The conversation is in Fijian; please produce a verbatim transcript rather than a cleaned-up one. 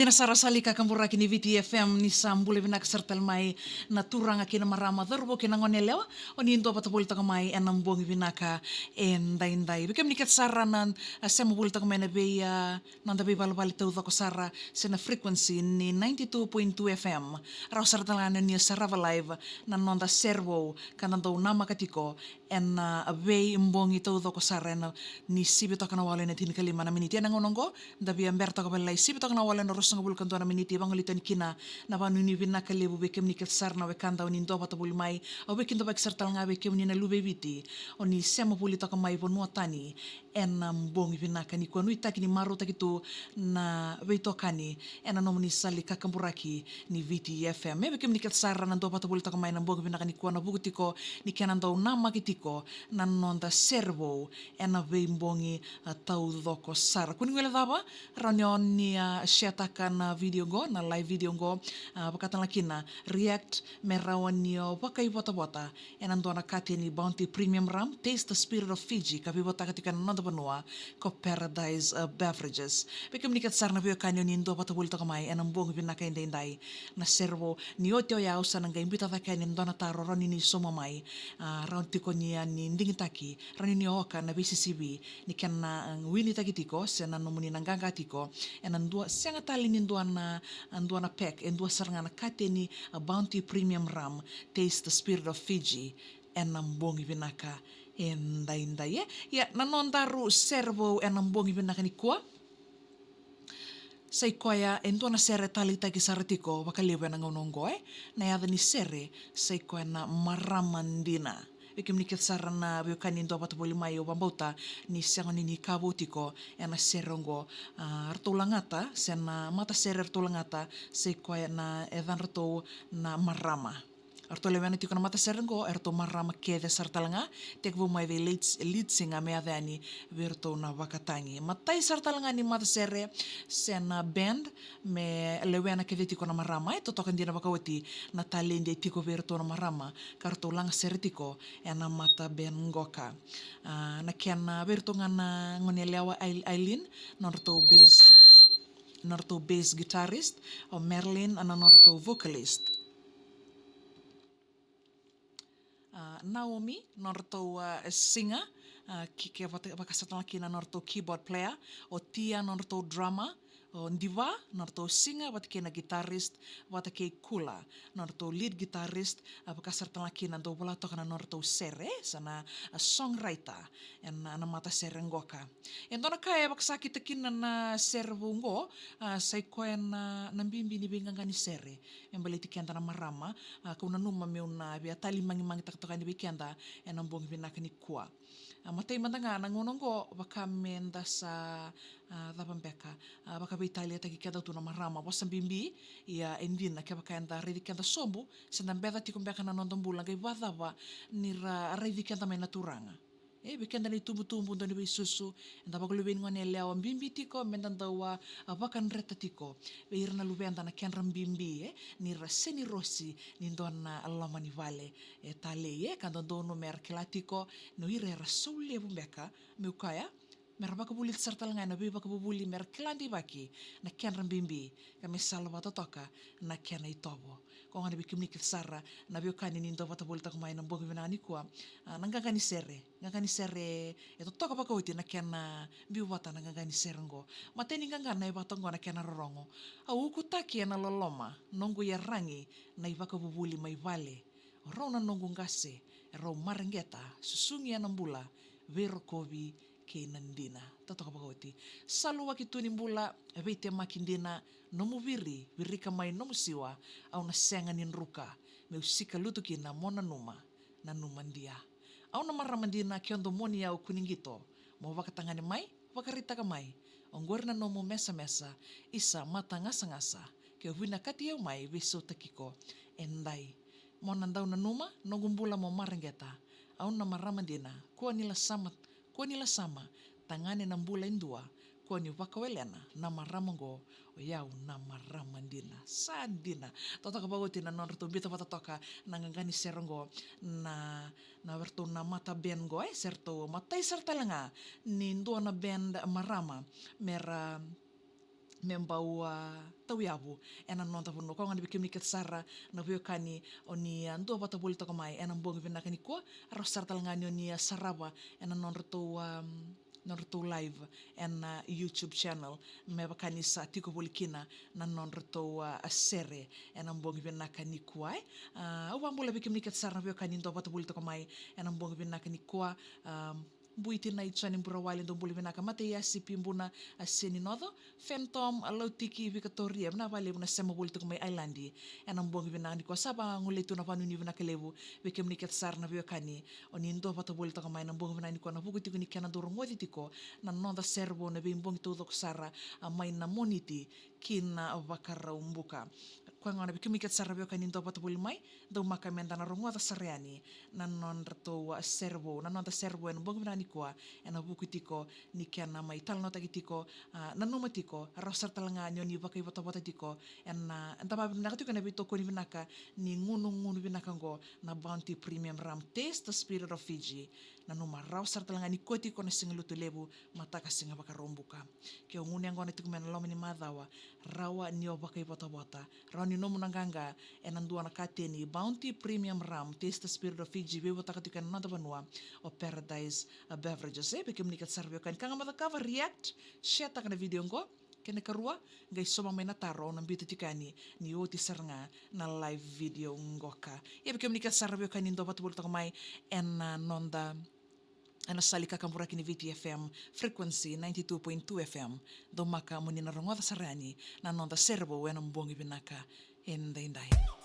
Ena sara sali kakaburaki ni Viti F M, ni sa bula vinaka sara tale mai na turaga kei na marama, cauravou kei na gone yalewa, o ni dua vata voli toka mai ena bogi vinaka edaidai. Vei kemuni kece sara na, a, sema voli toka mai na vei, a, noda veivalevale taucoko sara se na frequency ni ninety-two point two F M. Rawa sara tale ga ni o ni sarava live na noda sere vou ka da dau namaka tiko ena veibogi taucoko sara ena ni sivi toka na walu ena tinikalima na miniti. Ena gauna oqo, da via bera toka vakalailai, sivi toka na walu ena ruasagavulu ka dua na miniti, vagolei tani kina na vakanuinui vinaka levu vei kemuni kece sara na wekada o ni dua vata voli mai. Au veikidavaki sara tale ga vei kemuni na luve i Viti o ni sema voli toka mai vanua tani ena bogi vinaka nikua. Nuitaki ni marautaki tu na veitokani ena nomuni sali kakaburaki ni Viti F M. E vei kemuni kece sara na dua vata voli toka mai na bogi vinaka nikua, na vuku tiko ni kena dau namaki tiko na noda sere vou ena veibogi, a, taucoko sara. Kua ni guilecava, rawa ni o ni, a, share-taka na video qo, na live video qo, a, vaka tale ga kina react me rawa ni o vakaivotavota ena dua na kateni Bounty Premium Rum, Taste the Spirit of Fiji, ka veivotaka tiko ena noda vanua ko Paradise, uh, Beverages. Vei kemuni kece sara na veiwekani o ni dua vata voli toka mai ena bogi vinaka edaidai, na sere vou. Ni oti oya au sa na qai biuta cake yani e dua na taro, rawa ni ni sauma mai, a, rawa tiko ni a ni digitaki, rawa ni ni oka na veisisivi ni kena, a, winitaki tiko se na nomuni na qaqa tiko ena dua, sega tale ni dua na, a, dua na pack, e dua sara ga na kateni, a, Bounty Premium Rum, Taste the Spirit of Fiji, ena bogi vinaka edaidai, e. Ia, na nodaru sere vou ena bogi vinaka nikua, sa i koya e dua na sere taleitaki sara tiko vakalevu ena gauna oqo, e. Na yaca ni sere sa i koya na Marama Dina. Vei kemuni kece sara na veiwekani dua vata voli mai, au vakabauta ni sega ni ni ka vou tiko ena sere oqo. A, ratou lagata se na matasere ratou lagata sa i koya na yacadratou na Marama. Eratou lewena tiko na matasere qo eratou marama kece sara tale ga. Tekivu mai vei lead, lead singer me yaco yani vei iratou na vakatagi. Matai sara tale ga ni matasere se na band me lewena kece tiko na marama, e totoka dina vakaoti na taledi e tiko vei iratou na marama ka ratou lagasere tiko ena mata band qoka. A, na kena, vei iratou ga na gone yalewa, Ai-, Aileen, nodratou bass, nodratou bass guitarist, o Marilyn, a, na nodratou vocalist. A, Naomi, nodratou, a, singer, a, ki, ke vata, vaka sara tale ga kina nodratou keyboard player, o Tia, nodratou drummer, o Diva, nodratou singer, vata kei na guitarist, vata kei Kula, nodratou lead guitarist, a, vaka sara tale ga kina dau vola toka na nodratou sere, sa na, a, songwriter ena, na matasere qoka. E dua na ka e vakasakita kina na sere vou qo, a, sa i koya na, na bibi ni veiqaqa ni sere me baleti keda na marama, a, kau nanuma meu na via tali magimagitaka toka yani vei keda ena bogi vinaka nikua. A, matai mada ga na gauna oqo, vaka meda sa, a, cava beka, a, vakaveitaliataki keda tu na marama, vosa bibi, ia e dina kevaka eda raici keda sobu, se da beca tiko beka na noda bula, qai vakacava ni ra raici keda mai na turaga. E, vei keda na itubutubu, dau ni veisusu, eda vakaluveni gone yalewa, bibi tiko meda dau a, a, vakadreta tiko vei ira na luveda na kedra bibi, e, ni ra senirosi ni dua na loma ni vale, e, talei, e, ka dodonu mera kila tiko ni o ira era sau levu beka, meu kaya, mera vakavulici sara tale ga ena veivakavuvuli mera kila deivaki na kedra bibi, ka me salavata toka na kena itovo. Koya gona vei kemuni kece sara na veiwekani ni dua vata voli toka mai ena bogi vinaka nikua. A, na qaqa ni sere, qaqa ni sere e totoka vakaoti na kena biu vata na qaqa ni sere oqo. Matai ni qaqa na e vata oqo na kena rorogo. Au ukutaki ena loloma noqu iyaragi na ivakavuvuli mai vale. O rau na noqu qase, e rau mareqeta, susugi ena bula, veirokovi kei na dina. Totoka vakaoti. Saluwaki tu ni bula, veitemaki dina, nomu viri, virika mai nomu siwa, au na sega ni druka, meu sika lutu kina mo nanuma, nanuma dia. Au na marama dina ke o domoni au kua ni qito, mo vakatagane mai, vakaraitaka mai. Oqori na nomu mesamesa, isa mata gasagasa, ke o vinakati au mai veisautaki iko edai. Mo na dau nanuma, noqu bula mo mareqeta. Au na marama dina, kua ni lasama, kua ni lasama, tagane na bula e dua, kua ni vakawelena na marama oqo, o yau na marama dina. Sa dina. Totoka vakaoti na nodratou biuta vata toka na qaqa ni sere oqo, na, na vei ratou na mata band oqo, e, se ratou matai sara tale ga ni dua na band marama mera, me bau a, tauyavu ena noda vanua. Koya gona vei kemuni kece sara na veiwekani o ni a dua vata voli toka mai ena bogi vinaka nikua, rawa sara tale ga ni o ni a sarava ena nodratou a nodratou live ena YouTube channel me vaka ni sa tiko voli kina na nodratou a sere ena bogi vinaka nikua. E au vakabula vei kemuni kece sara na veiwekani dua vata voli toka mai ena bogi vinaka nikua. Buiti na i Joni Burawale, dou bula vinaka. Mataiasi Pibuna, a Seni Noco, Phantom, a Lautiki, Vikatoria, vinaka vakalevu na sema voli toka mai Ailadi ena bogi vinaka nikua. Sa vagolei tu na vanuinui vinaka levu vei kemuni kece sara na veiwekani o ni dua vata voli toka mai na bogi vinaka nikua, na vuku tiko ni kena dau rogoci tiko na noda sere vou na veibogi taucoko sara, a mai na Moniti ki na Vakaraubuka. Koya gona vei kemuni kece sara na veiwekani dua vata voli mai, dou maka meda na rogoca sara yani na nodratou a sere vou, na noda sere vou ena bogi vinaka nikua, ena vuku tiko ni kena mai talanoataki tiko, a nanuma tiko, rawa sara tale ga ni o ni vakaivotavota tiko ena, eda vakavinavinaka tiko ena veitokoni vinaka ni gunugunu vinaka oqo na Bounty Premium Rum, Taste the Spirit of Fiji. Nanuma rawa sara tale ga ni koya tiko na siga Lotulevu, mataka siga Vakaraubuka. Ke o gunu yaqona tiko mai na loma ni macawa, rawa ni o vakaivotavota, rawa ni nomu na qaqa ena dua na kateni Bounty Premium Rum, Taste the Spirit of Fiji, veivotaka tiko ena noda vanua o Paradise, a, Beverages. E vei kemuni kece sara veiwekani ka ga mo cakava, react, share taka na video oqo. Kena ikarua, qai sauma mai na taro, au na biuta tiko yani ni oti sara ga na live video qoka. Ia vei kemuni kece sara veiwekani dua vata voli toka mai ena noda, ena sala ni kakaburaki ni Viti F M, frequency ninety-two point two F M. Dou maka mo ni na rogoca sara yani na noda sere vou ena bogi vinaka edaidai.